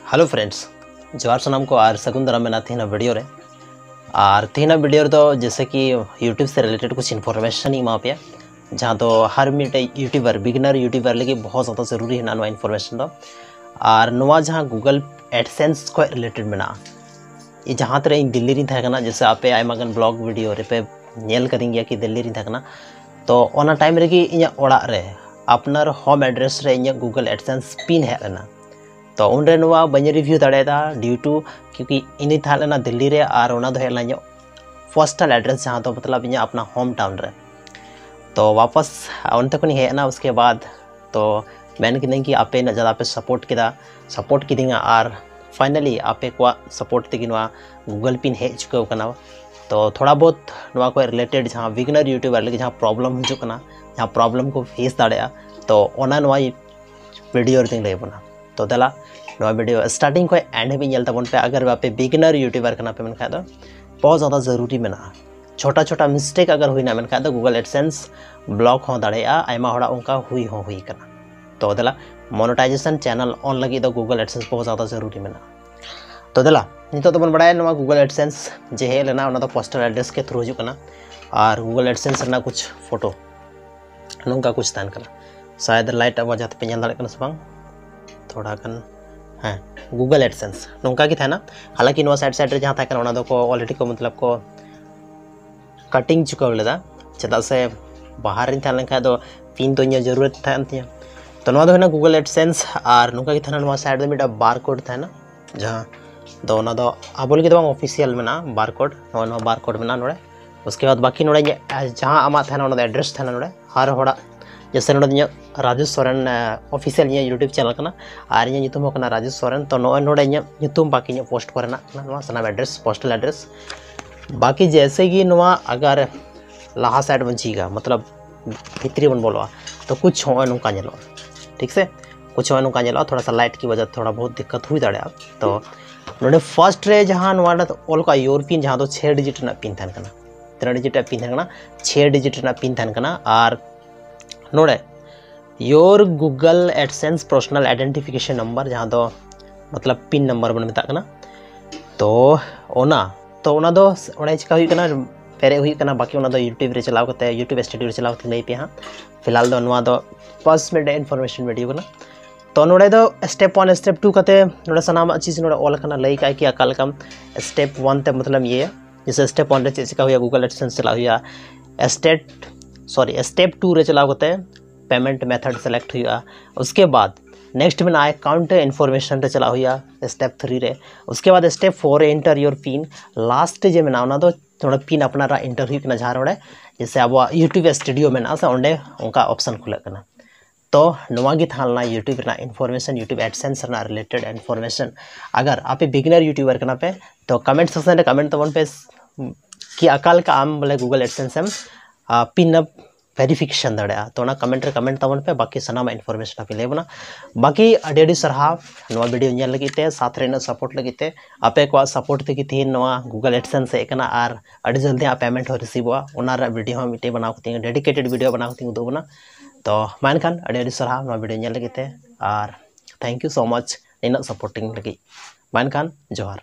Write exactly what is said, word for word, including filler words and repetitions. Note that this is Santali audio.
Hello friends, ᱡᱚᱦᱟᱨ ᱥᱟᱱᱟᱢ ᱠᱚ ᱟᱨ ᱥᱟᱹᱜᱩᱱ ᱫᱟᱨᱟᱢ ᱢᱮᱱᱟᱜᱼᱟ ᱛᱮᱦᱮᱧᱟᱜ ᱵᱷᱤᱰᱤᱭᱳ ᱨᱮ᱾ ᱟᱨ ᱛᱮᱦᱮᱧᱟᱜ ᱵᱷᱤᱰᱤᱭᱳ ᱨᱮᱫᱚ ᱡᱮᱭᱥᱮ ᱠᱤ YouTube ᱥᱮ ᱨᱤᱞᱮᱴᱮᱰ ᱠᱩᱪᱷ ᱤᱱᱯᱷᱚᱨᱢᱮᱥᱚᱱ ᱤᱧ ᱮᱢᱟ ᱯᱮᱭᱟ, ᱡᱟᱦᱟᱸ ᱫᱚ ᱦᱟᱨ ᱢᱤᱫᱴᱮᱡ ᱭᱩᱴᱩᱵᱟᱨ, ᱵᱤᱜᱤᱱᱟᱨ ᱭᱩᱴᱩᱵᱟᱨ ᱞᱟᱹᱜᱤᱫ ᱵᱚᱦᱩᱛ ᱡᱟᱫᱟ ᱡᱟᱹᱨᱩᱨᱤ ᱦᱮᱱᱟᱜᱼᱟ ᱱᱚᱣᱟ ᱤᱱᱯᱷᱚᱨᱢᱮᱥᱚᱱ ᱫᱚ᱾ ᱟᱨ ᱱᱚᱣᱟ ᱡᱟᱦᱟᱸ ᱜᱩᱜᱚᱞ ᱮᱰᱥᱮᱱᱥ ᱠᱷᱚᱡ ᱨᱤᱞᱮᱴᱮᱰ ᱢᱮᱱᱟᱜᱼᱟ, ᱤᱧ ᱡᱟᱦᱟᱸ ᱛᱤᱱᱟᱹᱜ ᱤᱧ ᱫᱤᱞᱞᱤ ᱨᱤᱧ ᱛᱟᱦᱮᱸ ᱠᱟᱱᱟ, ᱡᱮᱭᱥᱮ ᱟᱯᱮ ᱟᱭᱢᱟ ᱜᱟᱱ ᱵᱞᱚᱜ ᱵᱷᱤᱰᱤᱭᱳ ᱨᱮᱯᱮ ᱧᱮᱞ ᱠᱟᱫᱤᱧ ᱜᱮᱭᱟ ᱠᱤ ᱫᱤᱞᱞᱤ ᱨᱤᱧ ᱛᱟᱦᱮᱸ ᱠᱟᱱᱟ, ᱛᱚ ᱚᱱᱟ ᱴᱟᱭᱤᱢ ᱨᱮᱜᱮ ᱤᱧᱟᱹᱜ ᱚᱲᱟᱜ ᱨᱮ ᱟᱯᱱᱟᱨ ᱦᱳᱢ ᱮᱰᱨᱮᱥ ᱨᱮ ᱤᱧᱟᱹᱜ ᱜᱩᱜᱚᱞ ᱮᱰᱥᱮᱱᱥ ᱯᱤᱱ ᱦᱮᱡ ᱞᱮᱱᱟ᱾ ᱛᱚ ᱩᱱᱨᱮ ᱱᱚᱣᱟ ᱵᱟᱹᱧ ᱨᱤᱵᱷᱤᱭᱩ ᱫᱟᱲᱮᱭᱟᱫᱟ ᱰᱤᱭᱩ ᱴᱩ ᱠᱤᱭᱩᱠᱤ ᱤᱧ ᱫᱚᱧ ᱛᱟᱦᱮᱸ ᱞᱮᱱᱟ ᱫᱤᱞᱞᱤ ᱨᱮ ᱟᱨ ᱚᱱᱟ ᱫᱚ ᱦᱮᱡ ᱞᱮᱱᱟ ᱤᱧᱟᱹᱜ ᱯᱳᱥᱴᱟᱞ ᱮᱰᱨᱮᱥ, ᱡᱟᱦᱟᱸ ᱫᱚ ᱢᱚᱛᱞᱚᱵ ᱤᱧᱟᱹᱜ ᱟᱯᱱᱟ ᱦᱳᱢ ᱴᱟᱣᱩᱱ ᱨᱮ᱾ ᱛᱚ ᱣᱟᱯᱟᱥ ᱚᱱᱛᱮ ᱠᱷᱚᱱᱤᱧ ᱦᱮᱡ ᱮᱱᱟ᱾ ᱩᱥᱠᱮ ᱵᱟᱫ ᱛᱚ ᱢᱮᱱ ᱠᱤᱫᱟᱹᱧ ᱠᱤ ᱟᱯᱮ ᱤᱱᱟᱹᱜ ᱡᱟᱫᱟ ᱯᱮ ᱥᱟᱯᱳᱨᱴ ᱠᱮᱫᱟ, ᱥᱟᱯᱳᱨᱴ ᱠᱤᱫᱤᱧᱟ, ᱟᱨ ᱯᱷᱟᱭᱱᱟᱞᱤ ᱟᱯᱮ ᱠᱚᱣᱟᱜ ᱥᱟᱯᱳᱨᱴ ᱛᱮᱜᱮ ᱱᱚᱣᱟ ᱜᱩᱜᱚᱞ ᱯᱤᱱ ᱦᱮᱡ ᱪᱩᱠᱟᱹᱣ ᱠᱟᱱᱟ᱾ ᱛᱚ ᱛᱷᱚᱲᱟ ᱵᱚᱦᱩᱛ ᱱᱚᱣᱟ ᱠᱚ ᱨᱤᱞᱮᱴᱮᱰ ᱡᱟᱦᱟᱸ ᱵᱤᱜᱤᱱᱟᱨ ᱭᱩᱴᱩᱵᱟᱨ ᱞᱟᱹᱜᱤᱫ ᱡᱟᱦᱟᱸ ᱯᱨᱚᱵᱞᱮᱢ ᱦᱤᱡᱩᱜ ᱠᱟᱱᱟ, ᱡᱟᱦᱟᱸ ᱯᱨᱚᱵᱞᱮᱢ ᱠᱚ ᱯᱷᱮᱥ ᱫᱟᱲᱮᱭᱟᱜᱼᱟ, ᱛᱚ ᱚᱱᱟ ᱱᱚᱣᱟ ᱵᱷᱤᱰᱤᱭᱳ ᱨᱮᱫᱚᱧ ᱞᱟᱹᱭ ᱟᱵᱚᱱᱟ᱾ ᱛᱚ ᱫᱮᱞᱟ, ᱱᱚᱣᱟ ᱵᱷᱤᱰᱤᱭᱳ ᱥᱴᱟᱨᱴᱤᱝ ᱠᱷᱚᱱ ᱮᱱᱰ ᱦᱟᱹᱵᱤᱡ ᱧᱮᱞ ᱛᱟᱵᱚᱱ ᱯᱮ᱾ ᱟᱜᱟᱨ ᱟᱯᱮ ᱵᱤᱜᱤᱱᱟᱨ ᱭᱩᱴᱩᱵᱟᱨ ᱠᱟᱱᱟ ᱯᱮ ᱢᱮᱱᱠᱷᱟᱱ ᱫᱚ ᱵᱚᱦᱩᱛ ᱡᱟᱫᱟ ᱡᱟᱹᱨᱩᱨᱤ ᱢᱮᱱᱟᱜᱼᱟ᱾ ᱪᱷᱳᱴᱟ ᱪᱷᱳᱴᱟ ᱢᱤᱥᱴᱮᱠ ᱟᱜᱟᱨ ᱦᱩᱭᱱᱟ ᱢᱮᱱᱠᱷᱟᱱ ᱫᱚ ᱜᱩᱜᱚᱞ ᱮᱰᱥᱮᱱᱥ ᱵᱞᱚᱠ ᱦᱚᱸ ᱫᱟᱲᱮᱭᱟᱜᱼᱟ᱾ ᱟᱭᱢᱟ ᱦᱚᱲᱟᱜ ᱚᱱᱠᱟ ᱦᱩᱭ ᱦᱚᱸ ᱦᱩᱭ ᱠᱟᱱᱟ᱾ ᱛᱚ ᱫᱮᱞᱟ, ᱢᱚᱱᱮᱴᱟᱭᱡᱮᱥᱚᱱ ᱪᱮᱱᱮᱞ ᱚᱱ ᱞᱟᱹᱜᱤᱫ ᱫᱚ ᱜᱩᱜᱚᱞ ᱮᱰᱥᱮᱱᱥ ᱵᱚᱦᱩᱛ ᱡᱟᱫᱟ ᱡᱟᱹᱨᱩᱨᱤ ᱢᱮᱱᱟᱜᱼᱟ᱾ ᱛᱚ ᱫᱮᱞᱟ, ᱱᱤᱛᱚᱜ ᱫᱚᱵᱚᱱ ᱵᱟᱲᱟᱭᱟ ᱱᱚᱣᱟ ᱜᱩᱜᱚᱞ ᱮᱰᱥᱮᱱᱥ ᱡᱮ ᱦᱮᱡ ᱞᱮᱱᱟ, ᱚᱱᱟ ᱫᱚ ᱯᱳᱥᱴᱟᱞ ᱮᱰᱨᱮᱥ ᱠᱮ ᱛᱷᱨᱩ ᱦᱤᱡᱩᱜ ᱠᱟᱱᱟ᱾ ᱟᱨ ᱜᱩᱜᱚᱞ ᱮᱰᱥᱮᱱᱥ ᱨᱮᱱᱟᱜ ᱠᱩᱪᱷ ᱯᱷᱳᱴᱳ ᱱᱚᱝᱠᱟ ᱠᱩᱪᱷ ᱛᱟᱦᱮᱱ ᱠᱟᱱᱟ᱾ ᱥᱟᱭᱟᱫ ᱞᱟᱭᱤᱴ ᱟᱵᱚ ᱡᱟᱦᱟᱸ ᱛᱮᱯᱮ ᱧᱮᱞ ᱫᱟᱲᱮᱭᱟᱜ ᱠᱟᱱᱟ ᱥᱮ ᱵᱟᱝ, ᱛᱷᱚᱲᱟ ᱜᱟᱱ, ᱦᱮᱸ, ᱜᱩᱜᱚᱞ ᱮᱰᱥᱮᱱᱥ ᱱᱚᱝᱠᱟ ᱜᱮ ᱛᱟᱦᱮᱱᱟ᱾ ᱦᱟᱞᱟᱸᱠᱤ ᱱᱚᱣᱟ ᱥᱟᱭᱤᱰ ᱥᱟᱭᱤᱰ ᱨᱮ ᱡᱟᱦᱟᱸ ᱛᱟᱦᱮᱸ ᱠᱟᱱᱟ, ᱚᱱᱟ ᱫᱚᱠᱚ ᱚᱞᱨᱮᱰᱤ ᱠᱚ ᱢᱚᱛᱞᱚᱵ ᱠᱚ ᱠᱟᱴᱤᱝ ᱪᱩᱠᱟᱹᱣ ᱞᱮᱫᱟ, ᱪᱮᱫᱟᱜ ᱥᱮ ᱵᱟᱦᱟᱨ ᱨᱤᱧ ᱛᱟᱦᱮᱸ ᱞᱮᱱᱠᱷᱟᱱ ᱫᱚ ᱯᱤᱱ ᱫᱚ ᱤᱧᱟᱹᱜ ᱡᱟᱹᱨᱩᱨᱟᱛ ᱛᱟᱦᱮᱱ ᱛᱤᱧᱟᱹ᱾ ᱛᱚ ᱱᱚᱣᱟ ᱫᱚ ᱦᱩᱭᱱᱟ ᱜᱩᱜᱚᱞ ᱮᱰᱥᱮᱱᱥ᱾ ᱟᱨ ᱱᱚᱝᱠᱟ ᱜᱮ ᱛᱟᱦᱮᱱᱟ, ᱱᱚᱣᱟ ᱥᱟᱭᱤᱰ ᱨᱮ ᱢᱤᱫᱴᱟᱝ ᱵᱟᱨ ᱠᱳᱰ ᱛᱟᱦᱮᱱᱟ, ᱡᱟᱦᱟᱸ ᱫᱚ ᱚᱱᱟ ᱫᱚ ᱟᱵᱚ ᱞᱟᱹᱜᱤᱫ ᱫᱚ ᱵᱟᱝ, ᱚᱯᱷᱤᱥᱤᱭᱟᱞ ᱢᱮᱱᱟᱜᱼᱟ ᱵᱟᱨ ᱠᱳᱰ᱾ ᱱᱚᱜᱼᱚᱭ ᱱᱚᱣᱟ ᱵᱟᱨ ᱠᱳᱰ ᱢᱮᱱᱟᱜᱼᱟ ᱱᱚᱰᱮ᱾ ᱩᱥᱠᱮ ᱵᱟᱫ ᱵᱟᱠᱤ ᱱᱚᱰᱮ ᱤᱧᱟᱹᱜ, ᱟᱨ ᱡᱟᱦᱟᱸ ᱟᱢᱟᱜ ᱛᱟᱦᱮᱱᱟ, ᱚᱱᱟ ᱫᱚ ᱮᱰᱨᱮᱥ ᱛᱟᱦᱮᱱᱟ ᱱᱚᱰᱮ᱾ ᱦᱟᱨ ᱦᱚᱲᱟᱜ, ᱡᱮᱭᱥᱮ ᱱᱚᱰᱮ ᱤᱧᱟᱹᱜ ᱨᱟᱡᱮᱥ ᱥᱚᱨᱮᱱ, ᱚᱯᱷᱤᱥᱤᱭᱟᱞ ᱤᱧᱟᱹᱜ ᱭᱩᱴᱩᱵᱽ ᱪᱮᱱᱮᱞ ᱠᱟᱱᱟ, ᱟᱨ ᱤᱧᱟᱹᱜ ᱧᱩᱛᱩᱢ ᱦᱚᱸ ᱠᱟᱱᱟ ᱨᱟᱡᱮᱥ ᱥᱚᱨᱮᱱ᱾ ᱛᱚ ᱱᱚᱜᱼᱚᱭ ᱱᱚᱰᱮ ᱤᱧᱟᱹᱜ ᱧᱩᱛᱩᱢ ᱵᱟᱠᱤ ᱤᱧᱟᱹᱜ ᱯᱳᱥᱴ ᱠᱚᱨᱮᱱᱟᱜ ᱠᱟᱱᱟ, ᱱᱚᱣᱟ ᱥᱟᱱᱟᱢ ᱮᱰᱨᱮᱥ, ᱯᱳᱥᱴᱟᱞ ᱮᱰᱨᱮᱥ᱾ ᱵᱟᱠᱤ ᱡᱮᱭᱥᱮ ᱜᱮ ᱱᱚᱣᱟ ᱟᱜᱟᱨ ᱞᱟᱦᱟ ᱥᱟᱭᱤᱰ ᱵᱚᱱ ᱡᱷᱤᱡᱟ, ᱢᱚᱛᱞᱚᱵ ᱵᱷᱤᱛᱨᱤ ᱵᱚᱱ ᱵᱚᱞᱚᱜᱼᱟ, ᱛᱚ ᱠᱩᱪᱷ ᱦᱚᱸᱜᱼᱚᱭ ᱱᱚᱝᱠᱟ ᱧᱮᱞᱚᱜᱼᱟ, ᱴᱷᱤᱠ ᱥᱮ? ᱠᱩᱪᱷ ᱦᱚᱸᱜᱼᱚᱭ ᱱᱚᱝᱠᱟ ᱧᱮᱞᱚᱜᱼᱟ, ᱛᱷᱚᱲᱟ ᱥᱟ ᱞᱟᱭᱤᱴ ᱠᱤ ᱣᱟᱡᱟ ᱛᱷᱚᱲᱟ ᱵᱚᱦᱩᱛ ᱫᱤᱠᱠᱟᱛ ᱦᱩᱭ ᱫᱟᱲᱮᱭᱟᱜᱼᱟ᱾ ᱛᱚ ᱱᱚᱰᱮ ᱯᱷᱟᱨᱥᱴ ᱨᱮ ᱡᱟᱦᱟᱸ ᱱᱚᱣᱟ ᱨᱮ ᱚᱞ ᱠᱟᱜᱼᱟ ᱭᱳᱨ ᱯᱤᱱ, ᱡᱟᱦᱟᱸ ᱫᱚ ᱪᱷᱮ ᱰᱤᱡᱤᱴ ᱨᱮᱱᱟᱜ ᱯᱤᱱ ᱛᱟᱦᱮᱱ ᱠᱟᱱᱟ᱾ ᱛᱤᱱᱟᱹᱜ ᱰᱤᱡᱤᱴ ᱨᱮᱱᱟᱜ ᱯᱤᱱ ᱛᱟᱦᱮᱱ ᱠᱟᱱᱟ? ᱪᱷᱮ ᱰᱤᱡᱤᱴ ᱨᱮᱱᱟᱜ ᱯᱤᱱ ᱛᱟᱦᱮᱱ ᱠᱟᱱᱟ᱾ ᱟᱨ ᱱᱚᱰᱮ your Google AdSense personal identification number, ᱡᱟᱦᱟᱸ ᱫᱚ ᱢᱚᱛᱞᱚᱵ ᱯᱤᱱ ᱱᱟᱢᱵᱟᱨ ᱵᱚᱱ ᱢᱮᱛᱟᱜ ᱠᱟᱱᱟ᱾ ᱛᱚ ᱚᱱᱟ ᱛᱚ ᱚᱱᱟ ᱫᱚ ᱚᱸᱰᱮ ᱪᱤᱠᱟ ᱦᱩᱭᱩᱜ ᱠᱟᱱᱟ, ᱯᱮᱨᱮᱡ ᱦᱩᱭᱩᱜ ᱠᱟᱱᱟ᱾ ᱵᱟᱹᱠᱤ ᱚᱱᱟ ᱫᱚ YouTube ᱨᱮ ᱪᱟᱞᱟᱣ ᱠᱟᱛᱮ, YouTube Studio ᱨᱮ ᱪᱟᱞᱟᱣ ᱠᱟᱛᱮ ᱞᱟᱹᱭ ᱯᱮ ᱦᱟᱸᱜ᱾ ᱯᱷᱤᱞᱦᱟᱞ ᱫᱚ ᱱᱚᱣᱟ ᱫᱚ ᱵᱟᱥ ᱢᱤᱫᱴᱮᱱ information video ᱠᱟᱱᱟ᱾ ᱛᱚ ᱱᱚᱰᱮ ᱫᱚ step one step two ᱠᱟᱛᱮ ᱱᱚᱰᱮ ᱥᱟᱱᱟᱢᱟᱜ ᱪᱤᱡᱽ ᱱᱚᱰᱮ ᱚᱞ ᱟᱠᱟᱱᱟ, ᱞᱟᱹᱭ ᱠᱟᱜᱼᱟᱭ ᱠᱤ ᱚᱠᱟ ᱞᱮᱠᱟᱢ step one ᱛᱮ ᱢᱚᱛᱞᱚᱵ ᱤᱭᱟᱹᱭᱟ᱾ ᱡᱮᱭᱥᱮ step one ᱨᱮ ᱪᱮᱫ ᱪᱤᱠᱟ ᱦᱩᱭᱩᱜᱼᱟ, Google AdSense ᱪᱟᱞᱟᱜ ᱦᱩᱭᱩᱜᱼᱟ, step sorry step two ᱨᱮ ᱪᱟᱞᱟᱣ ᱠᱟᱛᱮ payment method select ᱦᱩᱭᱩᱜᱼᱟ᱾ ᱩᱥᱠᱮ ᱵᱟᱫ next ᱢᱮᱱᱟᱜᱼᱟ account information ᱨᱮ ᱪᱟᱞᱟᱜ ᱦᱩᱭᱩᱜᱼᱟ step three ᱨᱮ᱾ ᱩᱥᱠᱮ ᱵᱟᱫ step four ᱨᱮ enter your pin, last ᱡᱮ ᱢᱮᱱᱟᱜᱼᱟ ᱚᱱᱟ ᱫᱚ ᱱᱚᱰᱮ ᱯᱤᱱ ᱟᱯᱱᱟᱨᱟᱜ enter ᱦᱩᱭᱩᱜ ᱠᱟᱱᱟ, ᱡᱟᱦᱟᱸ ᱱᱚᱰᱮ ᱡᱮᱭᱥᱮ ᱟᱵᱚᱣᱟᱜ YouTube Studio ᱢᱮᱱᱟᱜᱼᱟ ᱥᱮ, ᱚᱸᱰᱮ ᱚᱱᱠᱟ option ᱠᱷᱩᱞᱟᱹᱜ ᱠᱟᱱᱟ᱾ ᱛᱚ ᱱᱚᱣᱟ ᱜᱮ ᱛᱟᱦᱮᱸ ᱞᱮᱱᱟ YouTube ᱨᱮᱱᱟᱜ information, YouTube AdSense ᱨᱮᱱᱟᱜ related information᱾ ᱟᱜᱟᱨ ᱟᱯᱮ beginner YouTuber ᱠᱟᱱᱟ ᱯᱮ ᱛᱚ comment section ᱨᱮ comment ᱛᱟᱵᱚᱱ ᱯᱮ ᱠᱤ ᱚᱠᱟ ᱞᱮᱠᱟ ᱟᱢ ᱵᱚᱞᱮ Google AdSense ᱮᱢ ᱯᱤᱱ ᱮᱢ verification ᱫᱟᱲᱮᱭᱟᱜᱼᱟ᱾ ᱛᱚ ᱚᱱᱟ comment ᱨᱮ comment ᱛᱟᱵᱚᱱ ᱯᱮ, ᱵᱟᱹᱠᱤ ᱥᱟᱱᱟᱢᱟᱜ information ᱟᱯᱮ ᱞᱟᱹᱭ ᱵᱚᱱᱟ᱾ ᱵᱟᱹᱠᱤ ᱟᱹᱰᱤ ᱟᱹᱰᱤ ᱥᱟᱨᱦᱟᱣ ᱱᱚᱣᱟ video ᱧᱮᱞ ᱞᱟᱹᱜᱤᱫ ᱛᱮ, ᱥᱟᱛᱷ ᱨᱮ ᱤᱱᱟᱹᱜ support ᱞᱟᱹᱜᱤᱫ ᱛᱮ᱾ ᱟᱯᱮ ᱠᱚᱣᱟᱜ support ᱛᱮᱜᱮ ᱛᱮᱦᱮᱧ ᱱᱚᱣᱟ Google AdSense ᱦᱮᱡ ᱟᱠᱟᱱᱟ ᱟᱨ ᱟᱹᱰᱤ ᱡᱚᱞᱫᱤ ᱦᱟᱸᱜ payment ᱦᱚᱸ receiveᱚᱜᱼᱟ᱾ ᱚᱱᱟ ᱨᱮᱭᱟᱜ video ᱦᱚᱸ ᱢᱤᱫᱴᱮᱡ ᱵᱮᱱᱟᱣ ᱠᱟᱛᱮ, dedicated video ᱵᱮᱱᱟᱣ ᱠᱟᱛᱮ ᱩᱫᱩᱜ ᱟᱵᱚᱱᱟ᱾ ᱛᱚ ᱢᱟ ᱮᱱᱠᱷᱟᱱ ᱟᱹᱰᱤ ᱟᱹᱰᱤ ᱥᱟᱨᱦᱟᱣ ᱱᱚᱣᱟ video ᱧᱮᱞ ᱞᱟᱹᱜᱤᱫ ᱛᱮ ᱟᱨ thank you so much ᱱᱤᱱᱟᱹᱜ supporting ᱞᱟᱹᱜᱤᱫ᱾ ᱢᱟ ᱮᱱᱠᱷᱟᱱ ᱡᱚᱦᱟᱨ᱾